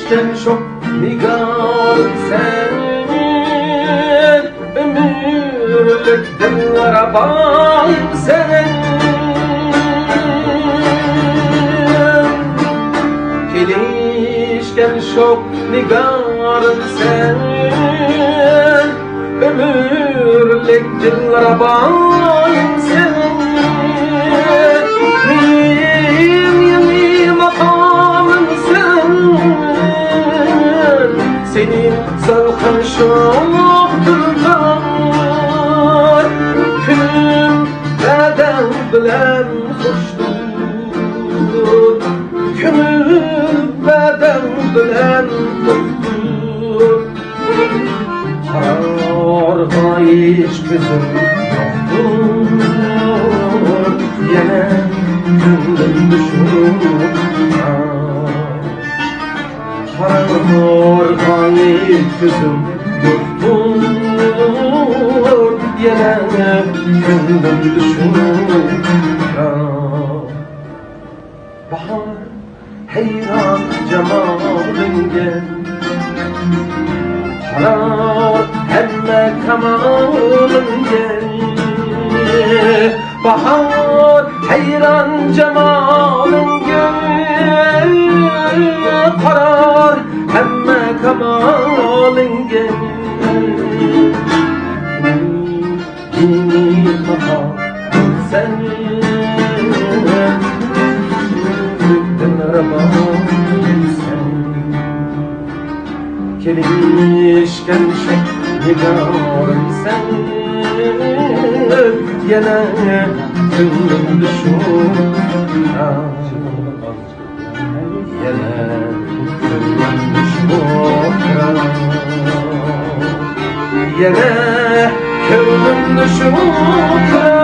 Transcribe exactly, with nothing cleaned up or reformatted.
كەلگەن شوخ نىگار سەن، ئۆمۈرلۈك دىلرەبام سەن. كېلىشكەن شوخ نىگار سەن، ئۆمۈرلۈك دىلرەبام سەن، مېنىڭ يېڭى ماقامىم سەن، سېنى سالقىن شوخ دىلدار. كۈنۈم ۋەدەڭ بىلەن خوشتۇر، كۈنۈم ۋەدەڭ بىلەن خوشتۇر. قارارغا ھېچ كۆزۈم يوقتۇر، يەنە كۆڭلۈم دۈشمەن. قارارغا ھېچ كۆزۈم يوقتۇر، يەنە كۆڭلۈم دۈشمەن. باھار ھەيران جامالىڭگە، قارار ھەممە كامالىڭگە. باھار ھەيران جامالىڭگە، قارار ھەممە كامالىڭگە. سەن دىلرەبام سەن، كېلىشكەن شوخ نىگارىم سەن، يەنە كۆڭلۈمدە شۇ. يەنە كۆڭلۈمدە شۇ، يەنە كۆڭلۈمدە شۇ.